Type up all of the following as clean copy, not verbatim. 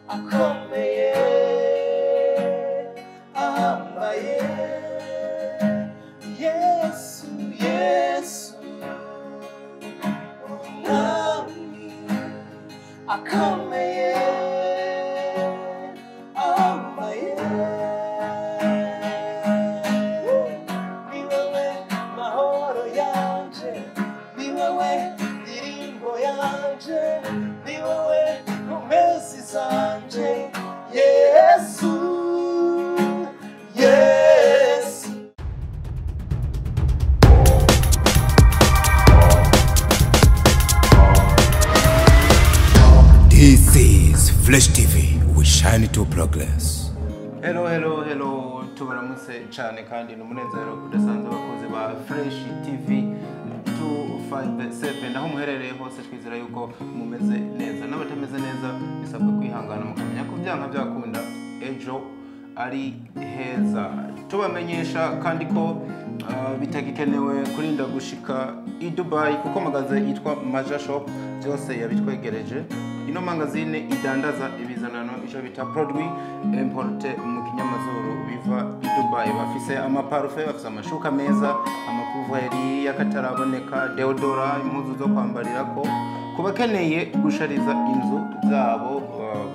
Akomeye ahambaye. Yesu, Yesu, umwami akomeye ahambaye. Ni wowe mahoro yanje, ni wowe ndirimbo yanje, ni wowe nkomezi zanje. Yesu, Yesu. This is Flash TV. We shine to progress. Hello, hello, hello, tubaramutse cyane kandi ni umunezero udasanzwe, abakozi ba Fresh TV 257 aho muherereye hose. Twizera yuko mumeze neza, n'abatameze neza bisabwa kwihangana mukamenya ko byanka byakunda ejo ari heza. Tubamenyesha kandi ko bitagikenewe kurinda gushika i Dubai, kuko magasin yitwa Maja Shop byose yabitwegereje. Ino mangazine idandaza ibizanano, icyo bita produit importé mu kinyamazuru, biva i Dubai. Bafise amaparufe, bafise amashuka meza, amakuveri y'akataraboneka, deodorant, impuzu zo kwambarirako. Ku bakeneye gushariza inzu zabo,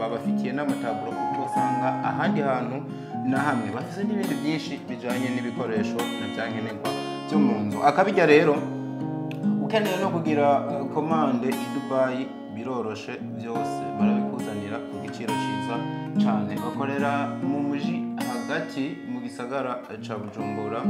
babafitiye n'amataburo utosanga ahandi hantu na hamwe. Bafise n'ibindi byinshi bijanye n'ibikoresho na byankenerwa byo mu nzu. Akabijya rero, ukeneye no kugira commande i Dubai, biroroshe, byose barabikuzanira ku giciro cyiza cyane. Bakorera mu muji hagati mu gisagara ca Bujumbura,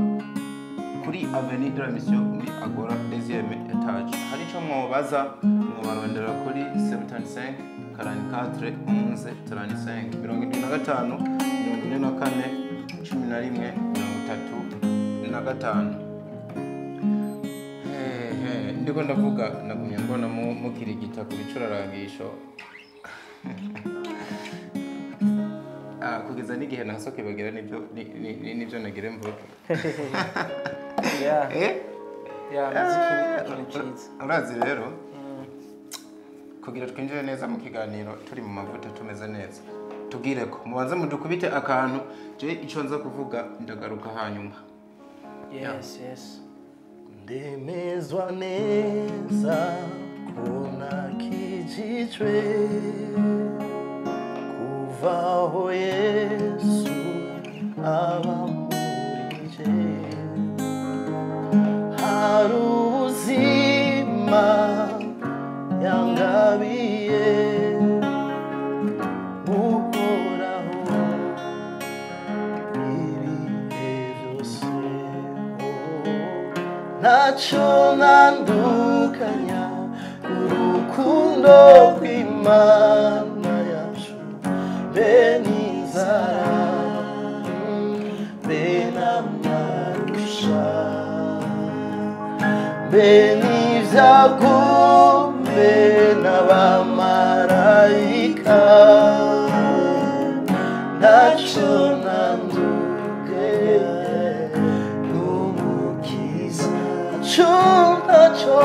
kuri Avenue de la Mission, muri Agora, deuxième étage. Hari ico mwobaza, mwobarondera kuri 75 44 11 35, 75 44 11 35. Hehe, ndiko ndavuga nagumye mbona mukirigita ku bicurarangisho. Ah, kugeza n'igihe nasoke bagira nibyo nibyo nagire mvuge. Yeah. Eh? Yeah, muziki ni ikintu cyiza. Urazi rero, kugira twinjire neza mu kiganiro turi mu mavuta, tumeze neza, tubwire ko mubanze mudukubite akantu, je ico nza kuvuga ndagaruka hanyuma. Yes. Ndemezwa neza ko nakijijwe kuva aho Yesu aba muri je. Hari ubuzima yangabiye buhoraho ibihe byose. Ntacyo nandukanya urukundo rw'Imana yacu, be n'inzara, be n'amarusha, be n'ibyago, be n'abamarayika, ntacyo nandukanya n'Umukiza. Ntacyo, ntacyo,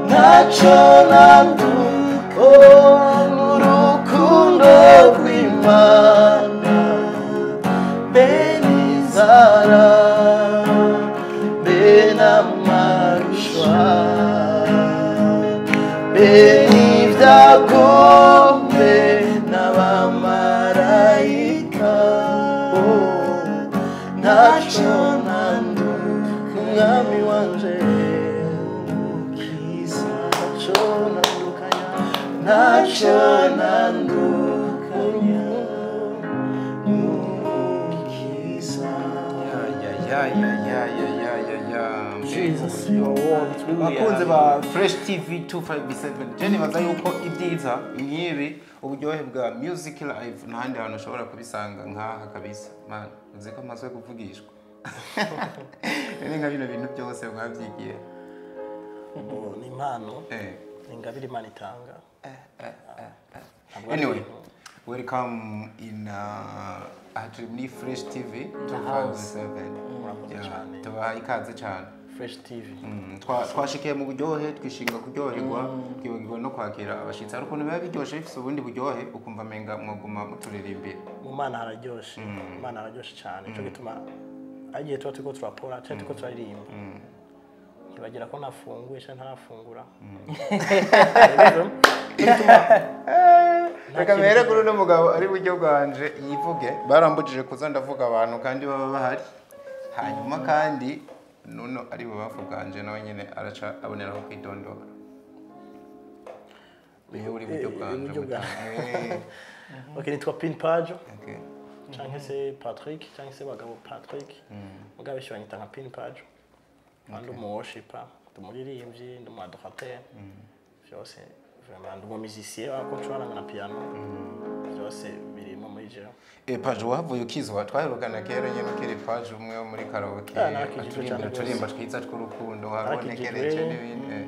ntacyo nanduka n'urukundo rw'Imana, be n'inzara, be n'amarusha, be n'ibyago, be n'abamarayika. Oh, ntacyo nanduka umwami wanje Umukiza. Ntacyo nandukanya, ntacyo nandukanya n'Umukiza. Ya ya ya ya ya ya ya ya ya. Jesus, you are worthy. Bakunze ba Fresh TV 257, je nibaza yuko ibyiza nk'ibi, uburyohe bwa music live, ntahandi hantu ushobora kubisanga nkaha kabisa. Man, uzi ko amaze kuvugishwa ni nka bino bintu byose mwabyigiye? Ni impano, ni ingabire Imana itanga. Ntabwo ari Anyway, ibintu. welcome in aha turi muri Fresh TV house. 257. Murakoze Yeah, cyane. tubahaye ikaze cyane. Fresh TV. Twashikiye mu buryohe, twishinga kuryoherwa, twibagirwa no kwakira abashitsi. Ariko ukuntu biba biryoshe bifise ubundi buryohe, ukumva menga mwoguma muturirimbira. Mu Mana hararyoshe, mu Mana hararyoshe cyane. Nico gituma agiye tuba turiko turapora cyangwa turiko turaririmba, ntibagira ko nafunguye cyangwa ntarafungura. Reka mbere kuri uno mugabo ari buryo bwanje yivuge, barambujije kuza ndavuga abantu kandi baba bahari, hanyuma kandi nuno ari bubafu bwanje nawe nyene araca aboneraho kwidondora. Iyo uri buryo bwanje. Iburyo bwanje. Okay, nitwa Pin Pajo canke se Patrick, canke se Bagabo Patrick. Mugabo benshi banyita nka Pin Pajo. Ndi umu worshiper, ndi umuririmbyi, ndi umu adorateur. Vyose vraiment, ndi umu musicien wako ncuranga na piano. Vyose birimo muri jewe. Pajo, wahavuye ukizwa? Twaherukana kera nyene ukiri Pajo umwe wo muri karaoke. Ah, narakijijwe Aturimbira cane gose. uturirimbo twiza tw'urukundo, Narakijijwe. habonekereje n'ibindi.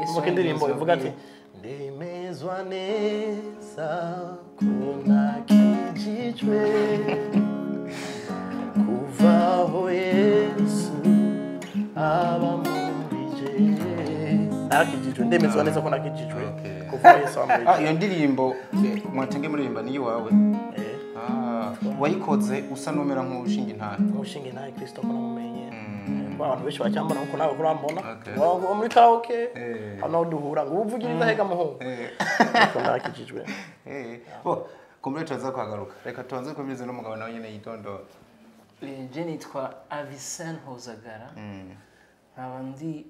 Yesu Muko indirimbo wahinduye ivuga ati ndemezwa neza ko nakijijwe kuva aho Yesu aba muri jewe. Nakijijwe, ndemezwa neza ko nakijijwe kuva aho Yesu aba muri Ah, iyo ndirimbo mwatenge muririmba ni iwawe? jewe. Ah, wayikoze usa n'umera nk'ushinga intahe. Umushinga intahe Kristo ko namumenye. Kuko abantu benshi bacyambona nkuko nawe urambona. Okay. Ngo muri karaoke hano duhura ngo uvugiriza hega muhungu. Ariko nakijijwe. Bo, kumbure turaza kuhagaruka. Reka tubanze kumvirize n'umugabo nawe nyene yidondora. Je nitwa Avicenne Hozagara, nkaba ndi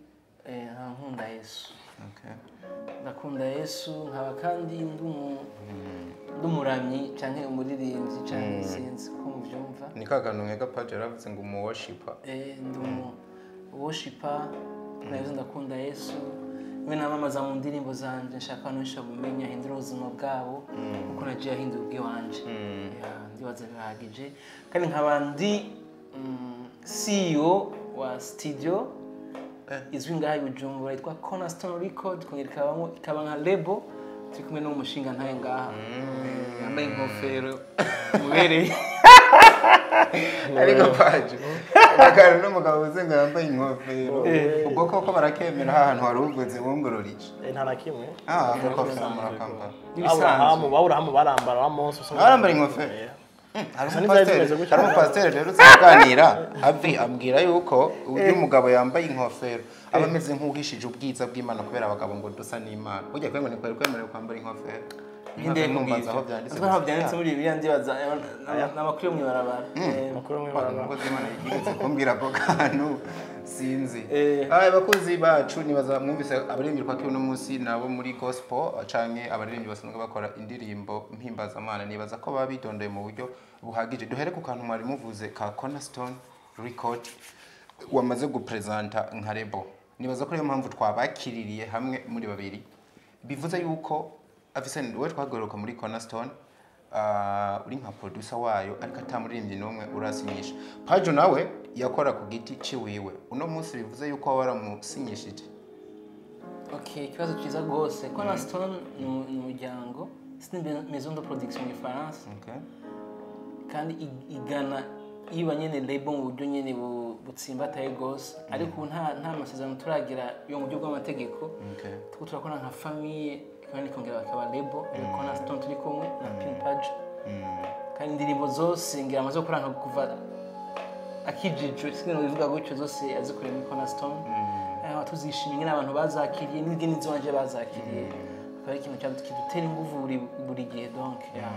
nkaba nkunda Yesu. Ndakunda Yesu, nkaba kandi ndi umuramyi canke umuririmbyi canke sinzi ko muvyumva. Ni ka kantu nkeka Pajo yaravuze ngo umu worshiper. Ndi umu worshiper, nayo ndakunda Yesu. Mwe namamaza mu ndirimbo zanje, nshaka abantu benshi babumenya, ahindura ubuzima bwabo kuko nagiye ahindura ubw'iwanje. Ya, ndibaza birahagije. Kandi nkaba ndi CEO wa studio izwi ngaha i Bujumbura yitwa Cornerstone Record, kongera ikaba nka label. Turi kumwe n'umushinga ntaye ngaha yambaye inkofero mubereye. Ariko Pajo, akantu n'umugabo uzi ngo yambaye inkofero, ubwo koko barakemera hahantu wari uvuze wongororije? Nta na kimwe. Ah, agakofero murakambara. Aburahamu, Aburahamu barambara wa Mose usanga Barambara inkofero? Hari Gusa n'ibyari bimeze gutya. hari umupasiteri rero tuganira avi ambwira yuko uyu mugabo yambaye inkofero aba ameze nk'uhishije ubwiza bw'Imana, kubera abagabo ngo dusa n'Imana. Burya kwe ngo ntikwari kwemerewe kwambara inkofero. Ninde Ntumbaza aho byanditse. Nzi aho byanditse muri Bibiliya, ndibaza n'amakuru yo mw'ibarabara. Amakuru yo mw'ibarabara. Umukozi w'Imana yigeze kumbwira ako kantu, sinzi. Abakozi bacu nibaza mwumvise abaririmbyi twakira uno munsi nabo muri gospel canke abaririmbyi basanzwe bakora indirimbo mpimbazamana, nibaza ko baba bidondoye mu buryo buhagije. Duhere ku kantu mwari muvuze ka Cornerstone Record wamaze gupresenta nka label. Nibaza ko ariyo mpamvu twabakiririye hamwe muri babiri. Bivuze yuko Avicenne, wowe twagaruka muri Cornerstone, uri nka producer wayo, ariko atamuririmbyi n'umwe urasinyisha. Pajo nawe yakora ku giti ciwiwe, uno munsi bivuze yuko waramusinyishije? Okay, ikibazo cyiza rwose. Cornerstone ni umuryango, c'est une maison de production mu Gifaransa. Kandi igana iba nyene label mu buryo nyene butsimbataye rwose, ariko ubu nta masezerano turagira yo mu buryo bw'amategeko. Turiko turakora nka famille, kandi ikongera bakaba label. Ariko Cornerstone turi kumwe na Pin Page, kandi indirimbo zose ngira amaze gukora nka kuva akijijwe, sinzi bivuga gutyo, zose yazikoreye muri Cornerstone. Tuzishimiye ingene abantu bazakiriye n'ingene izo wanje bazakiriye, akaba ari ikintu kidutera inguvu buri gihe donc yeah.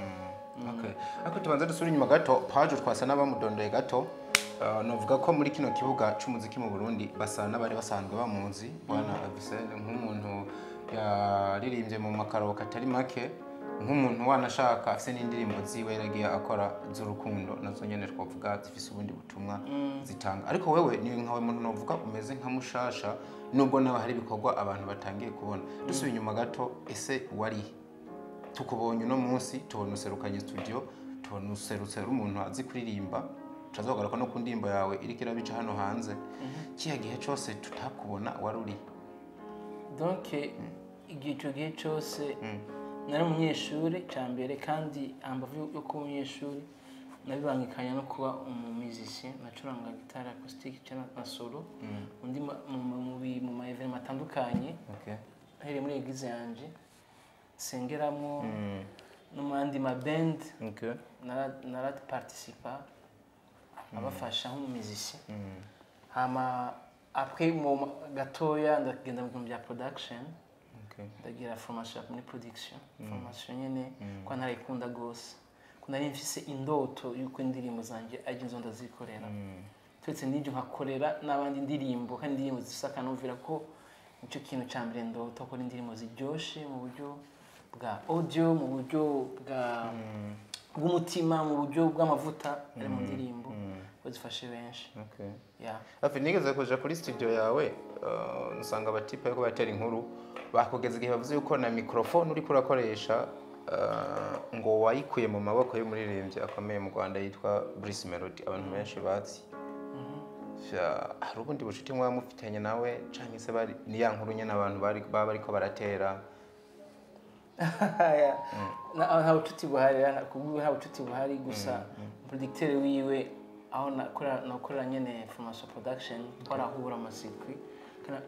Okay. Ariko tubanza dusubire inyuma gato, Pajo twasa n'abamudondoye gato. Novuga ko muri kino kibuga c'umuziki mu Burundi basa n'abari basanzwe bamuzi bwana Avicenne nk'umuntu yaririmbye mu makaroka atari make, nk'umuntu wanashaka afise n'indirimbo ziwe yaragiye akora z'urukundo, nazo nyene twavuga zifise ubundi butumwa zitanga. Ariko wewe ni nkawe muntu novuga umeze nka mushasha, nubwo nawe hari ibikorwa abantu batangiye kubona. Dusubiye inyuma gato, ese wari tukubonye uno munsi, tubona userukanye studio, tubona userutse ari umuntu azi kuririmba, turazogaruka no ku ndirimbo yawe iriko irabica hano hanze. Kiya gihe cose tutakubona wari uri? Donc igihe ico gihe cose nari umunyeshuri ca mbere, kandi ambavu yo kuba umunyeshuri Nabibangikanya no kuba umumizisien, nacuranga gitari acoustic cyangwa na solo. Undi mu ma event atandukanye. Okay. Ahereye muri eglise yanje sengeramo no mu yandi ma band. Okay. Nara participa abafasha nk'umumizisien. Hama après mu gatoya ndagenda mu bintu bya production. Okay. Ndagira formation muri production, formation nyene ko ntarayikunda gose, ko nari mfise indoto yuko indirimbo zanje ari nzo ndazikorera. Twetse n'ibyo nkakorera n'abandi indirimbo, kandi indirimbo zifise akanovera, ko nicyo kintu ca mbere ndota, ko indirimbo ziryoshe mu buryo bwa audio, mu buryo bwa bw'umutima, mu buryo bw'amavuta ari mu ndirimbo, ko zifashe benshi. Okay. Yeah. Hafi nigeze kuja kuri studio yawe, nsanga abatipe bariko batera inkuru, bakugeza igihe bavuze yuko na microphone uriko urakoresha ngo wayikuye mu maboko y'umuririmbyi akomeye mu Rwanda yitwa Bruce Melody, abantu benshi bazi. Hari ubundi bucuti mwaba mufitanye nawe, canke se bari ni ya nkuru nyene abantu bari baba bariko baratera? Yeah. Nta bucuti buhari, nta bucuti buhari, gusa producteur wiwe aho nakora nyene formation production, twarahura amasikwi,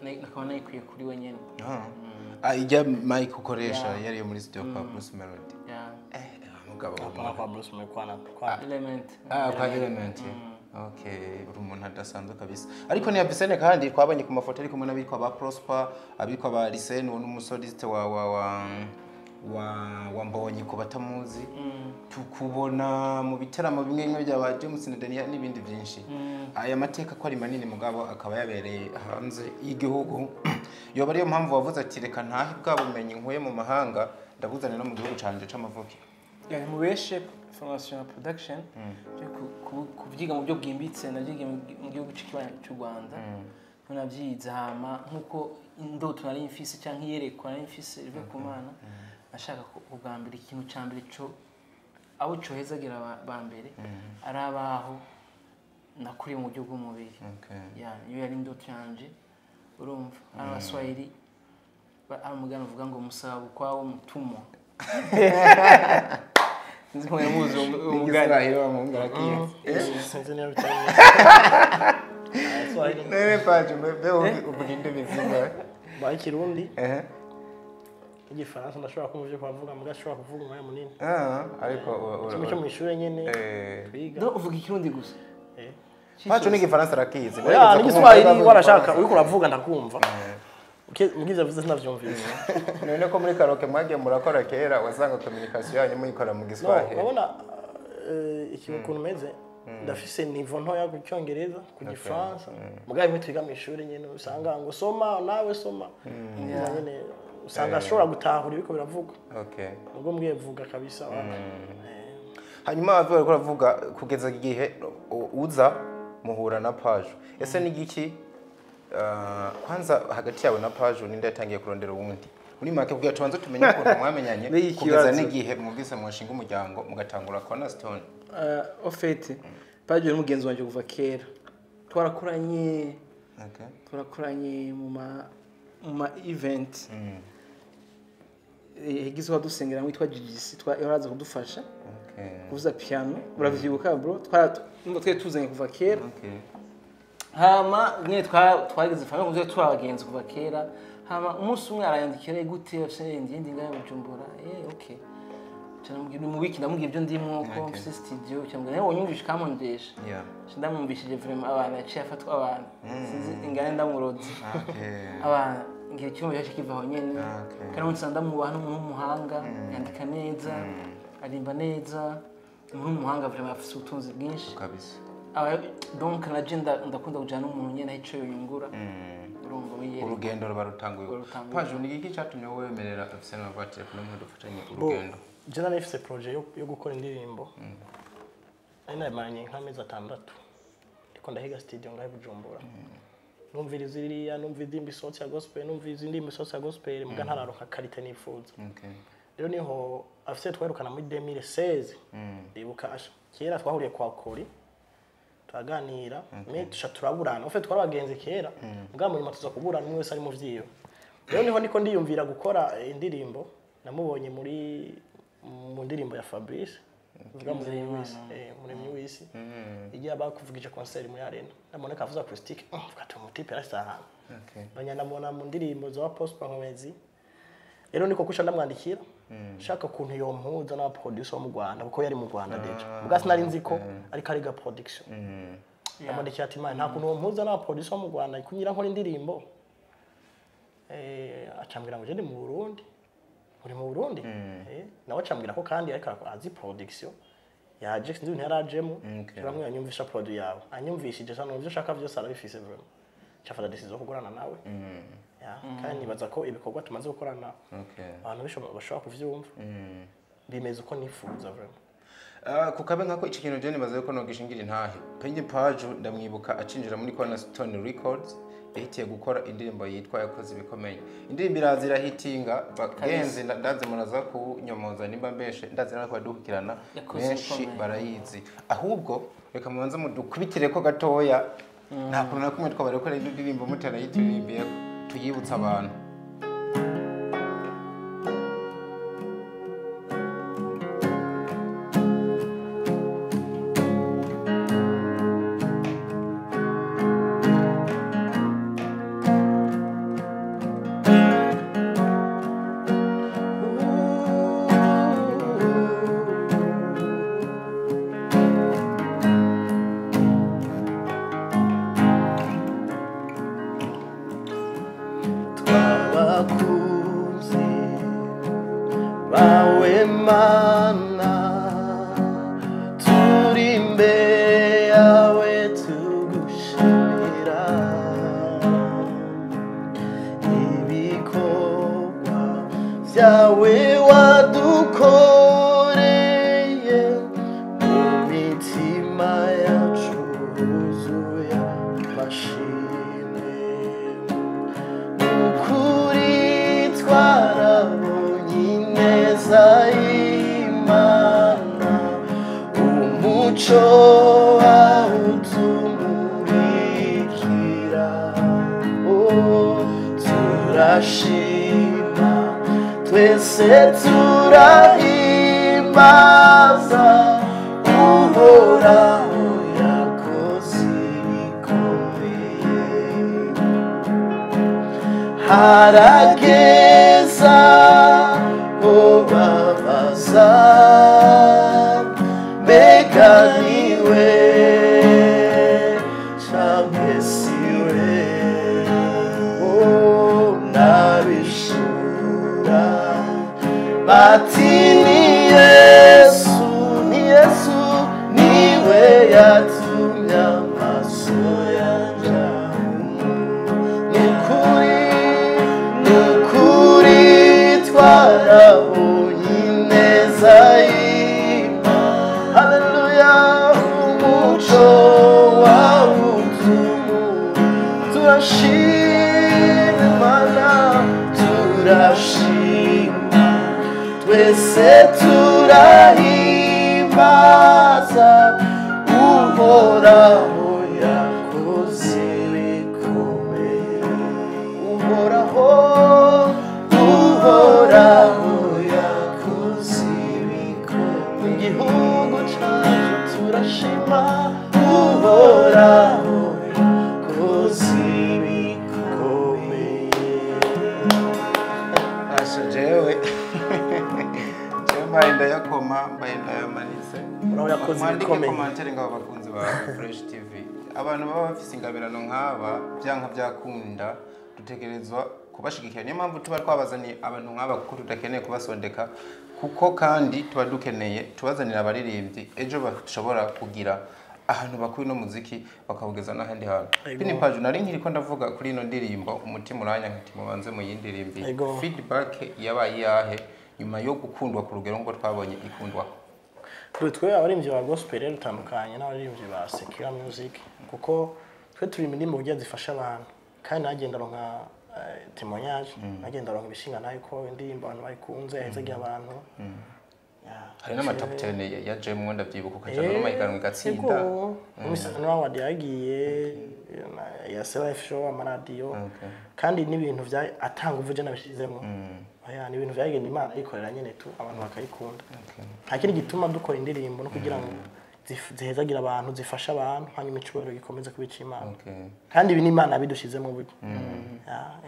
nakaba nayikuye kuri we nyene. Ijya mic ukoresha yari yo muri studio kwa Bruce Melody? Yeah. Mugabo. Hapana, kwa Bruce Melody, kwa Element. Kwa Element. Okay, uri umuntu adasanzwe kabisa. Ariko ni Avisene kandi twabonye ku mafoto ari kumwe n'abitwa ba Prosper, abitwa ba Lisene, uwo n'umusoliste wa Mbonyi ku batamuzi. Tukubona mu biteramo bimwe bimwe bya ba James na Daniel n'ibindi byinshi. Aya mateka ko ari manini mugabo akaba yabereye hanze y'igihugu. Yoba ariyo mpamvu wavuze ati reka ntahe bwa bumenyi nkuye mu mahanga ndabuzane no mu gihugu canje c'amavuko? Yeah, mubeshe formation ya production kuvyiga mu buryo bwimbitse navyigiye mu gihugu c'ikibanyi cy'u Rwanda. Navyize hama nkuko indoto nari mfise canke iyerekwa nari mfise rive ku Mana, nashaka ubwa mbere ikintu ca mbere co abo cohezagira ba mbere ari abaho nakuriye mu buryo bw'umubiri. Okay. Yeah, iyo yari indoto yanje. Urumva ari Abaswahili ari umugani uvuga ngo musaba ukwawo mutumwa. Sinzi ko muzi uwo mugani. Igiswahili wa Mungu arakizi. Sinzi niba bitari. Swahili. Nene paje mbe uvuga indimi zingahe? Ba Ikirundi. Igifaransa ndashobora kumva ivyo bavuga, muga ashobora kuvuga umwanya munini. Ariko Kimwe cyo mu ishure nyene twiga. No uvuga Ikirundi gusa. Pacho n'igifaransa arakizi. Oya, n'igiswahili warashaka uriko uravuga ndakumva. Mugize avuze sinavyumvise. None ko muri karaoke mwagiye murakora kera, wasanga communication yanyu muyikora mu Giswahili? Urabona ikintu ukuntu meze, ndafise niveau ntoya ku Cyongereza, ku Gifaransa. Mugabe bimwe twiga mu ishure nyene usanga ngo soma nawe soma. Nyene usanga ashobora gutahura ibiko biravugwa. Okay. Ubwo mbwiye vuga kabisa. Hanyuma avuga ko aravuga kugeza igihe uza muhura na Pajo. Ese ni igiki kwanza hagati yawe na Pajo ninde yatangiye kurondera uwundi? Muri make kugira tubanze tumenye ukuntu mwamenyanye kugeza n'igihe mwumvise mwashinga umuryango mugatangura Cornerstone. Au fait, Pajo ni mugenzi wanje kuva kera. Twarakoranye. Okay. Twarakoranye mu ma event. Hegizwa dusengera witwa GGC twaraza kudufasha. Okay. Kuvuza piano, uravyibuka bro? Twari tuzanye kuva kera. Okay. Hama nyine twageze famille kuzo twabagenzi kuva kera. Hama umunsi umwe arayandikira gute afise ndindi ngaye Bujumbura. Okay. Cyane mu wiki ndamubwira ibyo ndimwo ko mfise studio cyangwa nawe wonyumvisha kamonjesha. Yeah. Ndamwumvishije vraiment abantu yaciye afatwa abantu. Sinzi ingane ndamurozi. Okay. Abantu ngiye cyumba cyaje kivaho nyene. Okay. Kandi umunsi ndamubaha n'umuntu w'umuhanga, yandika neza, arimba neza, umuntu w'umuhanga vraiment afise ubutunzi bwinshi. Kabisa. Donc naje ndakunda kujana n'umuntu nyene aho ico yonyungura. Urumva wiyere. Urugendo ruba rutanguye. Pajo ni iki cyatumye wemerera afise na vatire kuno dufatanye urugendo? Je nari mfise projet yo gukora indirimbo. Nari namaranye nk'amezi 6. Ndiko ndahiga studio ngahe Bujumbura. Numviriza iriya, numva indirimbo isohotse ya gospel, numviriza indirimbo isohotse ya gospel, muga ntararonka qualité nifuza. Okay. Rero niho afise twerukana muri 2016. Ndibuka kera twahuriye kwa Kori. Turaganira, me tusha turaburana. Ufe twarabagenze kera, muga mu nyuma tuza kuburana umwe wese ari mu vyiwe. Rero niho niko ndiyumvira gukora indirimbo, namubonye muri mu ndirimbo ya Fabrice. Mvuga muremyi w'isi, muremyi w'isi. Igihe bakuvugije concert muri arena, ndamubona kavuza acoustic, mvuga ati umutipe arasa ahantu. Banya ndamubona mu ndirimbo za Post Nkomezi. Rero niko kusha ndamwandikira. Shaka kuntu yompuza na producer wo mu Rwanda kuko yari mu Rwanda déjà. Ubwa sinari nzi ko ariko ariga production. Ndamwandikira ati man nta kuntu yompuza na producer wo mu Rwanda kunyira nkora indirimbo. Acambwira ngo je ndi mu Burundi. Uri mu Burundi? Nawe acambwira ko kandi ariko azi production. Yaje sinzi ibintu yarajemo. Turamwe anyumvisha produit yawe. Anyumvishije sana ivyo shaka vyose arabifise vraiment. Chafata decision yo gukorana nawe. Kandi nibaza ko ibikorwa tumaze gukorana abantu bashobora kuvyumva. Bimeze uko nifuza vraiment. Kukabe nkako iki kintu je nibaza yuko nogishingira intahe. Penye Paju ndamwibuka acinjira muri Cornerstone Records yahitiye gukora indirimbo yitwa yakoze ibikomeye. Indirimbo irazira hitinga bagenzi ndaze muraza kunyomoza nimba mbeshe ndaze narako badukurikirana benshi barayizi. Ahubwo reka mubanze mudukubitire ko gatoya nta kuntu nakumwe twabarekora indirimbo mutarayituririmbiye tuyibutsa abantu. Harageza obabaza mbega niwe canke siwe nabishura bati ni Yesu ni Yesu niwe yatumye amaso yanje nukuri nukuri twarabonye ineza y'Imana haleluya umuco wawe utumura turashima Imana turashima twese turahimbaza Uhoraho yakoze ibikomeye Uhoraho Uhoraho yakoze ibikomeye igihugu cyacu turashima Uhoraho yakoze ibikomeye. Asha jewe mbaye ndayakoma mbaye ndayamanitse. Mwandike commentaire ngabo bakunzi ba Fresh TV. Abantu baba bafise ingabirano nk'aba byanka byakunda dutegerezwa kubashigikira. Niyo mpamvu tuba twabazaniye abantu nk'aba kuko tudakeneye kubasondeka kuko kandi tuba dukeneye tubazanira abaririmbyi ejo bashobora kugira ahantu bakuye no muziki bakawugeza n'ahandi hantu. Pini Paju nari nkiriko ndavuga kuri ino ndirimbo umutima uranya nkati mubanze muyindirimbi. Feedback yabaye yahe nyuma yo gukundwa ku rugero ngo twabonye ikundwa? Twe abaririmbyi ba gospel rero dutandukanye n'abaririmbyi ba secular music kuko twe turi indirimbo kugira zifasha abantu kandi nagenda ronka témoignage nagenda ronka ibishinga nayo ko indirimbo abantu bayikunze yahezagiye abantu. Hari n'ama top 10 ya Jemwe ndavyibuka ukajana no mahiganwa igatsinda. Umisano award yagiye ya Life Show amaradiyo kandi n'ibintu vya atanga uvuje nabishizemo. Aya ni ibintu vyagenda Imana ikorera nyene tu abantu bakayikunda. Nta kindi gituma dukora indirimbo no kugira ngo zihezagira abantu, zifasha abantu, hanyuma icubahiro gikomeze kubica Imana. Kandi ibi ni Imana yabidushizemo buryo.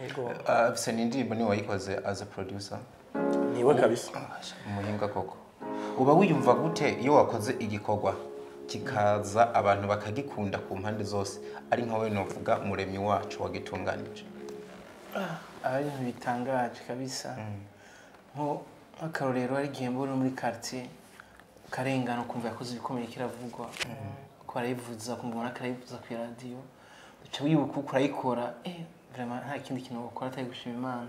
Ego. Afise n'indirimbo ni wayikoze as a producer? Niwe kabisa. Umuhinga koko. Uba wiyumva gute iyo wakoze igikorwa kikaza abantu bakagikunda ku mpande zose, ari nkawe novuga muremyi wacu wagitunganije? Ari ibintu bitangaje kabisa. Nko akarorero ari igihe mbona muri quartier karengana ukumva yakoze ibikomeye kiravugwa, ko arayivuza kumva umuntu akarayivuza ku radio, uca wibuka uko urayikora, vraiment nta kindi kintu wakora atari gushima Imana.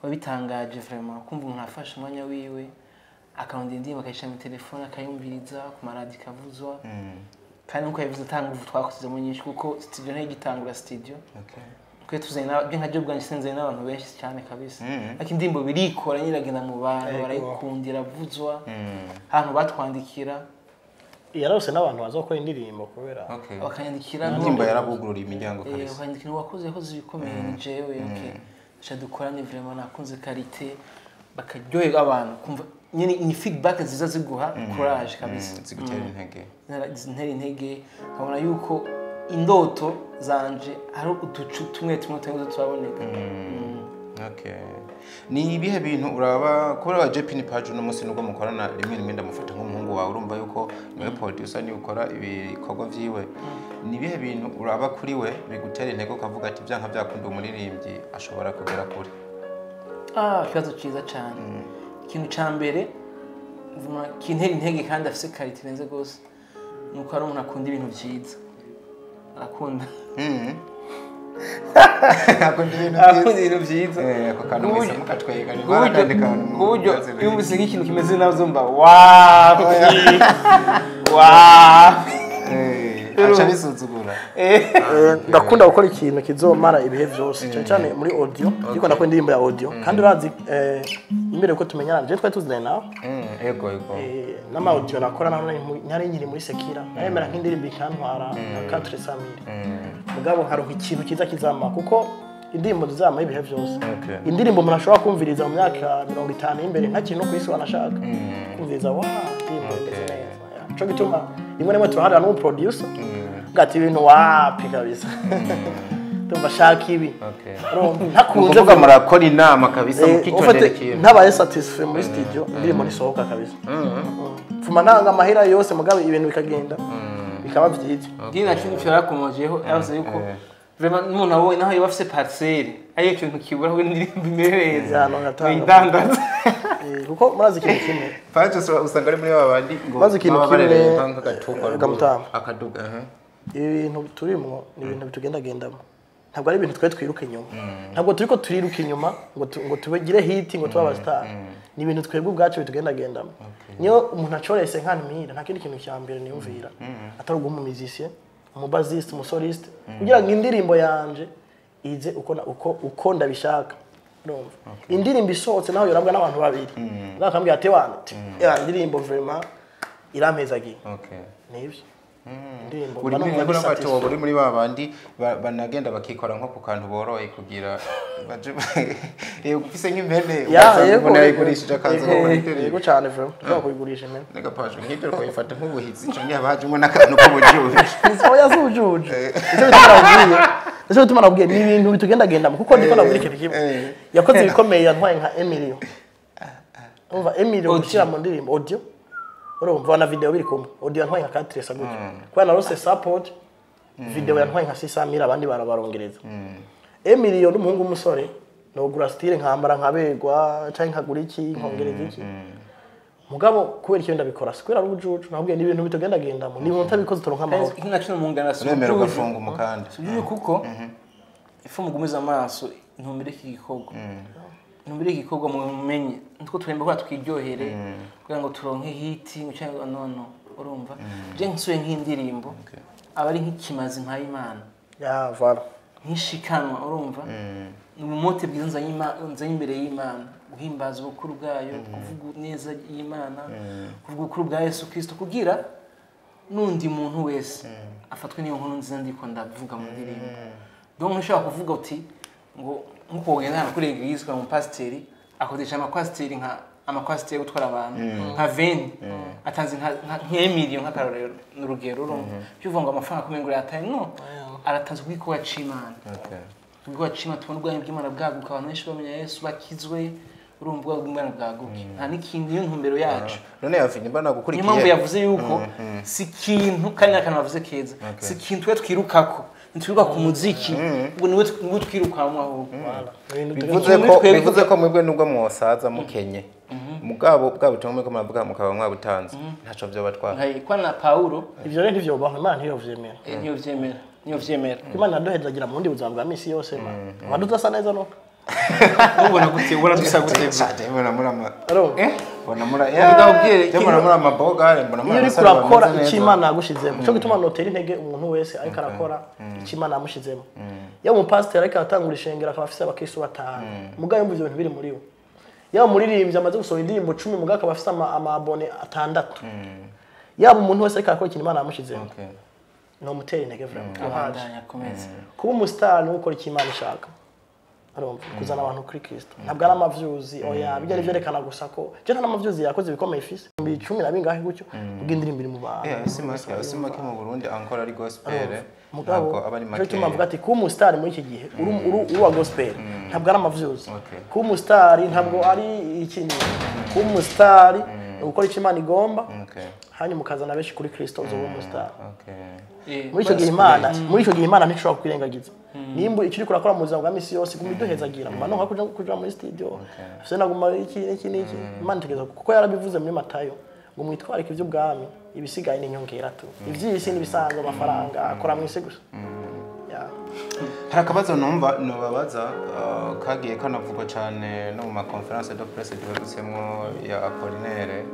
Biba bitangaje vraiment kumva umuntu afashe umwanya wiwe akarondera indirimbo akayishyira mu telefone akayumviriza ku maradiyo ikavuzwa. Kandi nkuko yabivuze ata nguvu twakozemo nyinshi kuko studio ntiyigitangura studio. Twe tuzanye nka byo bwanjye sinzanye n'abantu benshi cyane kabisa. Ariko indirimbo birikora nyine iragenda mu bantu barayikundira avuzwa. Ahantu batwandikira yarose n'abantu bazokora indirimbo kubera bakanyandikira indirimbo yarabugurura imiryango kabisa. Bakanyandikira wakoze yakoze ibikomeye ni jewe okay. Cha dukorane vraiment nakunze qualité bakaryoherwa abantu kumva nyine ni feedback nziza ziguha courage kabisa. Zigutera intege. Zintera intege nkabona yuko indoto zanje ari uducu tumwe tumwe tumwe turaboneka. Okay. Ni ibihe bintu uraba kubera wa JP Page no munsi nubwo mukorana rimwe rimwe ndamufata nk'umuhungu wawe, urumva yuko niwe producer ni ukora ibikorwa vyiwe. Ni ibihe bintu uraba kuri we bigutera intege ukavuga ati byanka byakunda umuririmbyi ashobora kugera kure? Ikibazo cyiza cyane. Ikintu ca mbere kintera intege kandi afise qualité irenze gose nuko ari umuntu akunda ibintu vyiza. Arakunda. Akunda ibintu vyiza. Ako kantu mwese mukatwega ni barakandi kantu. Kuburyo iyo umvise nk'ikintu kimeze nazo mba wapi. Wapi. Acha bisuzugura. Ndakunda gukora ikintu kizomara ibihe vyose cyane cyane muri audio. Ndiko ndakora indirimbo ya audio kandi urazi imbere ko tumenyana je twari tuziranye nawe. Ego. N'ama audio nakora nari nkiri muri Sekira naremera nk'indirimbo ikantwara nka 400,000. Mugabo nkaronka ikintu kiza kizama kuko indirimbo zizama ibihe vyose. Indirimbo umuntu ashobora kumviriza mu myaka 50 imbere nta kintu kwisi wanashaka. Kumviriza wa indirimbo imeze neza. Cyo gituma rimwe rimwe turaharira n'umu producer ngati ibintu wapi kabisa. Tumva shaka ibi. Ntakunze kuvuga murakora inama kabisa mukitondera ikintu. Ntabaye satisfait muri studio indirimbo nisohoka kabisa. Mfuma ntanga amahera yose mugabe ibintu bikagenda bikaba vyiza. Dina kintu cyarakomojeho yavuze yuko vraiment umuntu abonye naho yoba afise parcelle ariyo kintu kibura ko indirimbo imereza ngatanga. Kuko murazi ikintu kimwe Paje usanga ari muri babandi ngo murazi ikintu kimwe nk'agatukwa akaduga. Ibintu turimwo ni ibintu bitugendagendamo. Ntabwo ari ibintu twe twiruka inyuma. Ntabwo turiko turiruka inyuma ngo tubegire hit ngo tuba abastar. Ni ibintu twebwe ubwacu bitugendagendamo. Niyo umuntu acorese nkanimira nta kindi kintu cya mbere niyumvira atari uguha musicien, umubaziste, umusoliste kugira ngo indirimbo yanje ize uko ndabishaka. Urumva indirimbo isohotse naho yorabwa n'abantu babiri bakambwira ati wana ya indirimbo vraiment irampezagiye. Nivyo indirimbo uri muri muri babandi banagenda bakikora nko ku kantu boroye kugira baje ufise nk'impene umuntu yayigurishije akaza gukora indirimbo. Yego cyane vraiment ushobora kuyigurisha impene. Nega paje nk'ibyo koyifata nk'ubuhizi canke habajemo n'akantu k'ubujuje. Oya z'ubujuje. Icyo bituma Nicyo bituma nabwiye ni ibintu bitugendagendamo kuko ndiko nabwira ikintu kimwe. Yakoze ibikomeye yantwaye nka Emilio. Umva Emilio gushyira mu ndirimbo audio. Urumva na video biri kumwe. Audio yantwaye nka 400 gutyo. Kubera narose support video yantwaye nka 600,000 abandi barabarongereza. Emilio n'umuhungu w'umusore nogura style nkambara nkabegwa canke nkagura iki nkongereza iki. Mugabo kubera icyo ndabikora sikwera rubujuju nabwiye ni ibintu bitugendagendamo ni umuntu utabikoze turonka amahoro. Nka cyo mungana si uremera ugafunga umukanda. Sibyo kuko ifu mugumiza amaso intumbere iki gikorwa. Intumbere iki gikorwa mumenye nitwo turemba ko twiryohere kugira ngo turonke hit cyangwa no urumva. Je nsuye nk'indirimbo aba ari nk'ikimazi mpaye Imana. Ya voilà. Nkishikanwa urumva. Ni umumote bwiza nzanye imbere y'Imana. Guhimbaza ubukuru bwayo, kuvuga neza y'Imana, kuvuga ubukuru bwa Yesu Kristo kugira nundi muntu wese afatwe n'iyo nkuru nziza ndiko ndavuga mu ndirimbo. Donc ntushobora kuvuga uti ngo nkuko wogenda kuri église kwa mupasiteri Akodesha amakwasiteri nka amakwasiteri yo gutwara abantu nka 20 atanze nka 1 million nk'akarorero n'urugero urumva bivuga ngo amafaranga kumenya ngo yataye no aratanze kubw'igikorwa c'Imana. Ubwo cima tubona ubwami bw'Imana bwaguka, abantu benshi bamenya Yesu, bakizwe, urumva ubwami bw'Imana bwaguke, nta n'ikindi, niyo ntumbero yacu. None yavi nimba Niyo nagukurikiye mpamvu yavuze yuko si ikintu, kandi n'akantu bavuze keza, si ikintu twe twirukako, ntitwiruka ku muziki, ubwo niwe twirukamo ahubwo. Voilà. Ibintu bivuze Muri ko twebwe- bivuze ko mwebwe nubwo mwosaza mukenye, mugabo bwa butumwa muriko muravuga mukaba mwabutanze, ntaco vyobatwara. Nka kwa na Paulo. Ivyo rero ntivyobaho, Imana ntiyovyemera. Niyo vyemera, niyo vyemera. Imana iraduhezagira mu bundi buzima bwa misi yose ma abantu tudasa neza no Ubona gute? Ubona dusa gute? Mbona muri ama Urumva? mbona muri Ndababwire, mbona muri amabogare, mbona muri Iyo uriko abasore urakora bameze icyo neza. Imana yagushizemo, cyo gituma notera intege umuntu wese ariko arakora icyo Imana yamushizemo. Yaba umupasiteri ariko aratangura ishengero akaba afise abakristo batanu, mugabo yumva ivyo bintu biri muri we, yaba umuririmbyi amaze gusohora indirimbo 10 mugabo akaba afise ama abonnés atandatu, yaba umuntu wese ariko arakora ikintu Imana yamushizemo, nomutera intege vraiment, courage. Abandanya akomeze. Kuba umusitari ni gukora icyo Imana ishaka, urumva, kuzana abantu kuri Kristo, ntabwo ari ama views. Oya, bijya ari vyerekana gusa ko je nta n'ama views yakoze ibikomeye ifise 10,000 na bingahe gutyo, ubwo indirimbo iri mu bantu. Si make mu Burundi, ankora ari gospel. Mugabo ntabwo aba ari cyo make. gituma mvuga ati kuba umusitari muri iki gihe uri uwa gospel ntabwo ari ama views. Kuba umusitari ntabwo ari ikindi, kuba umusitari ni ugukora icyo Imana igomba, hanyuma ukazana benshi kuri Kristo, uzoba umusitari. Muri icyo gihe Imana ntishobora kukwirengagiza nimba icyo uriko urakora mu buzima bwa misi yose iguma iduhezagira, nguma nonka kuja muri studio ese naguma iki n'iki n'iki. Imana itegeza kuko yarabivuze muri Matayo ngo mwitwarike iby'ubwami, ibisigaye ni inyongera tu, iby'isi n'ibisanzwe, amafaranga akora mu isi gusa. Yeah. Hari akabazo numva nobabaza, kagiye kanavugwa cyane no mu ma conférences de presse duherutsemwo ya Apollinaire.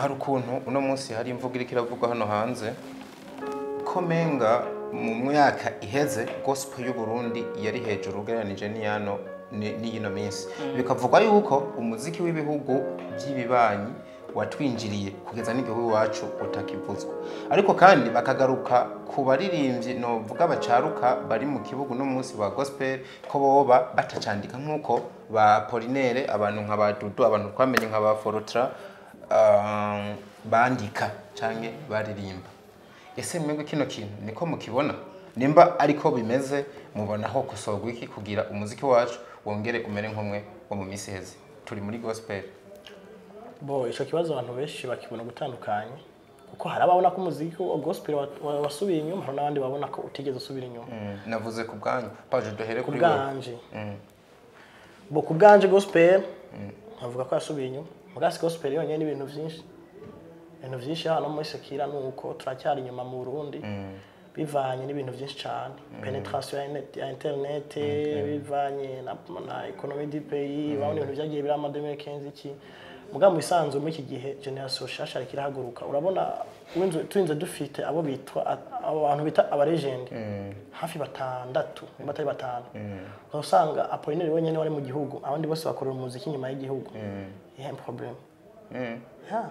Hari ukuntu uno munsi hari imvugo iriko iravugwa hano hanze ko menga mu myaka iheze gospel y'u Burundi yari hejuru ugereranije n'iyano n'iyino minsi, bikavugwa yuko umuziki w'ibihugu by'ibibanyi watwinjiriye kugeza n'igihugu iwacu utakivuzwa. Ariko kandi bakagaruka ku baririmbyi novuga bacaruka bari mu kibuga uno munsi wa gospel ko boba batacandika nk'uko ba Apollinaire, abantu nka ba Dudu, abantu twamenye nka ba Forotra, bandika canke baririmba. Ese mwebwe kino kintu niko mukibona? Nimba ariko bimeze, mubona ho kosorwa iki kugira umuziki wacu wongere umere nk'umwe wo mu minsi iheze turi muri gospel? Bo ico kibazo abantu benshi bakibona gutandukanye, kuko hari ababona ko umuziki wa gospel wasubiye inyuma, hari n'abandi babona ko utigeze usubira inyuma. Navuze ku bwanyu, paje duhere kuri wewe. Bwanje, bo ku bwanje gospel nkavuga ko yasubiye inyuma, mugasi gospel yonyine n'ibintu byinshi, ibintu byinshi hano muri sekira nuko turacyari inyuma mu Burundi bivanye n'ibintu byinshi cyane, pénétration ya internet, bivanye na économie du pays, babona ibintu byagiye birama 2015 iki. Mugabo mu bisanzwe muri iki gihe génération shasha ariko irahaguruka, urabona turinze dufite abo bitwa abo bantu bita aba légende hafi batandatu nimba atari batanu, ukaba usanga Apollinaire wenyine wari mu gihugu, abandi bose bakorera umuziki inyuma y'igihugu. Yeah, problème. Yeah.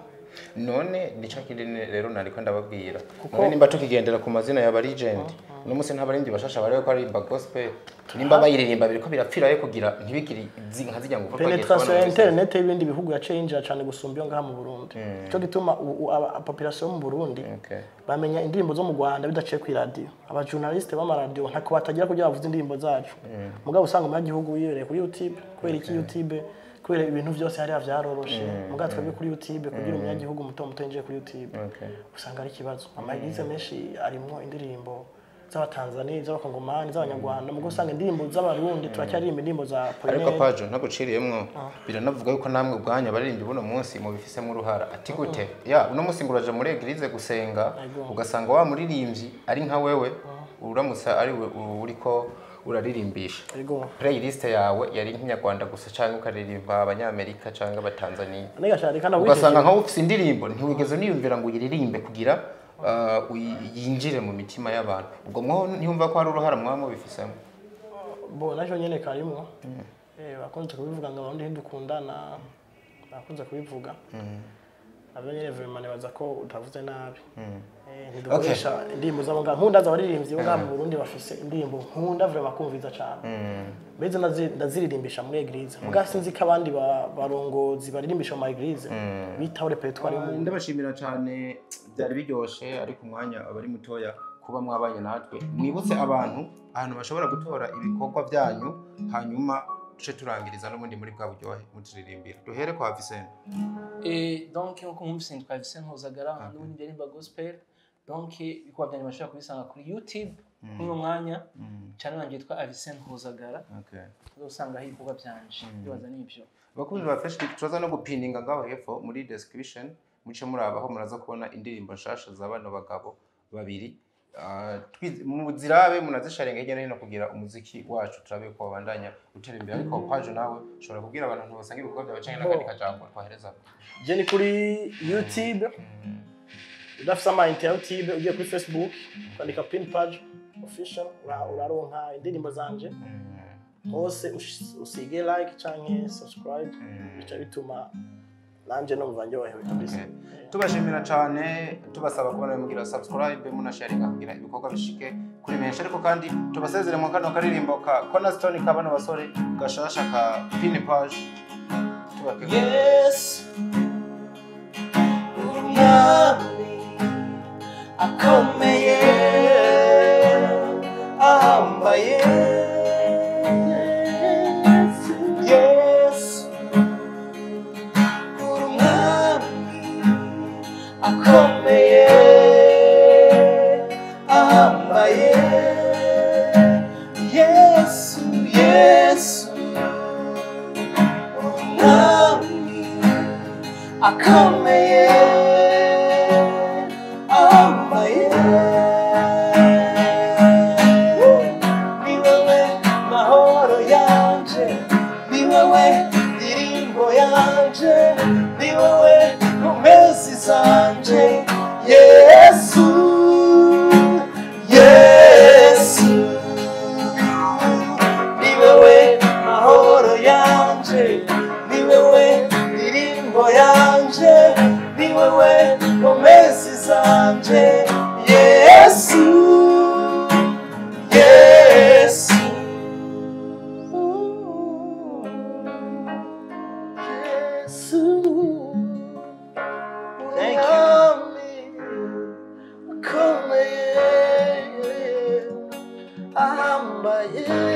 None nico kindi rero nariko ndababwira. None nimba tukigendera ku mazina ya ba legend, uno munsi nta baririmbyi bashasha bari ko aririmba gospel, nimba bayiririmba biriko birapfirayo kugira ntibigire nka zijya ngo Pénétration ya internet y'ibindi bihugu yaciye yinjira cyane gusumba iyo ngaha mu Burundi. Cyo gituma population yo mu Burundi bamenya indirimbo zo mu Rwanda bidaciye ku radio. Aba journaliste b'amaradiyo ntako batagira kugira bavuze indirimbo zacu, mugabo usanga umunyagihugu yibereye kuri YouTube. Kubera iki YouTube? Kubera ibintu byose hariya vyaroroshe. Mugabo twebwe kuri YouTube, kugira umunyagihugu muto muto yinjiye kuri YouTube, usanga ari ikibazo. Ama églises menshi arimwo indirimbo z'Abatanzania, z'Abakongomani, z'Abanyarwanda, mugo usanga indirimbo z'Abarundi turacyaririmba indirimbo za Ariko Apollinaire. Pajo, ntaguciriyemwo, biranavuga yuko namwe ubwanyu abaririmbyi buno munsi mubifisemo uruhara. Ati gute? Ya uno munsi ngo uraja muri église gusenga, ugasanga wa muririmbyi ari nka wewe, uramutse ari we uriko uraririmbisha, playlist yawe yari nk'inyarwanda gusa cyangwa ukaririmba Abanyamerika cyangwa Abatanzania, Nega cyane kandi ugasanga nkaho ufise indirimbo ntiwigeze uniyumvira ngo uyiririmbe kugira yinjire mu mitima y'abantu. Ubwo mwo ntiyumva ko hari uruhara mwaba mubifisemo? Bo nacyo nyene karimwo. Bakunze kubivuga ngo Abarundi ntidukundana, bakunze kubivuga. Navyo nyene vraiment nibaza ko utavuze nabi. Ntidukoresha indirimbo z'abo ngaha. Nkunda z'abaririmbyi bo ngaha mu Burundi bafise indirimbo nkunda vraiment kumviza cane. Mbese ndaziririmbisha muri église. Muga sinzi ko abandi barongozi baririmbisha mu église bitaho répertoire y'umuntu. Ndabashimira cyane, byari biryoshe, ariko umwanya abari mutoya kuba mwabanye natwe. Mwibutse abantu ahantu bashobora gutora ibikorwa byanyu, hanyuma duce turangiriza n'ubundi muri bwa buryohe muturirimbira. Duhere kwa Vicente. Donc nkuko mwumvise nitwa Vicente Ntozagara, n'ubundi ndirimba gospel. Donc ibikorwa byanyu bashobora kubisanga kuri YouTube kuri uno mwanya, channel yanjye yitwa Vicente Ntozagara. Uzosangaho ibikorwa byanje, ndibaza n'ibyo. Abakunzi ba Fresh TV, turaza no gupininga ngaho hepfo muri description, muce murabaho, muraza kubona indirimbo nshasha za bano bagabo babiri. Muzirabe munazisharinga hirya no hino kugira umuziki wacu turabe ko wabandanya utera imbere. Ariko Pajo, nawe ushobora kubwira abantu basanga ibikorwa byawe canke n'akandi kajambo twahereza. Je ni kuri YouTube. Udafise ama ya YouTube, ugiye kuri Facebook ukandika Pin Page Official, uraronka indirimbo zanje hose. Usige like canke subscribe, bica bituma nanje numva ndyohewe kabisa. Tubashimira cyane, tubasaba kubona mugira subscribe, munasharinga kugira ibikorwa bishike kuri benshi. Ariko kandi tubasezere mu kano karirimbo ka Cornerstone ka bano basore gashasha ka Pin Page. Tubake. Yes, umwami akomeye ahambaye. Yes, umwami akomeye ahambaye. Yesu, Yesu, umwami akomeye ahambaye. Ni wowe mahoro yanje, ni wowe ndirimbo yanje, ni wowe nkomezi zanje. Yesu, Yesu, ni wowe mahoro yanje, ni wowe ndirimbo yanje, ni wowe nkomezi zanje. Yesu, Yesu, Yesu. Thank you. Umwami akomeye ahambaye.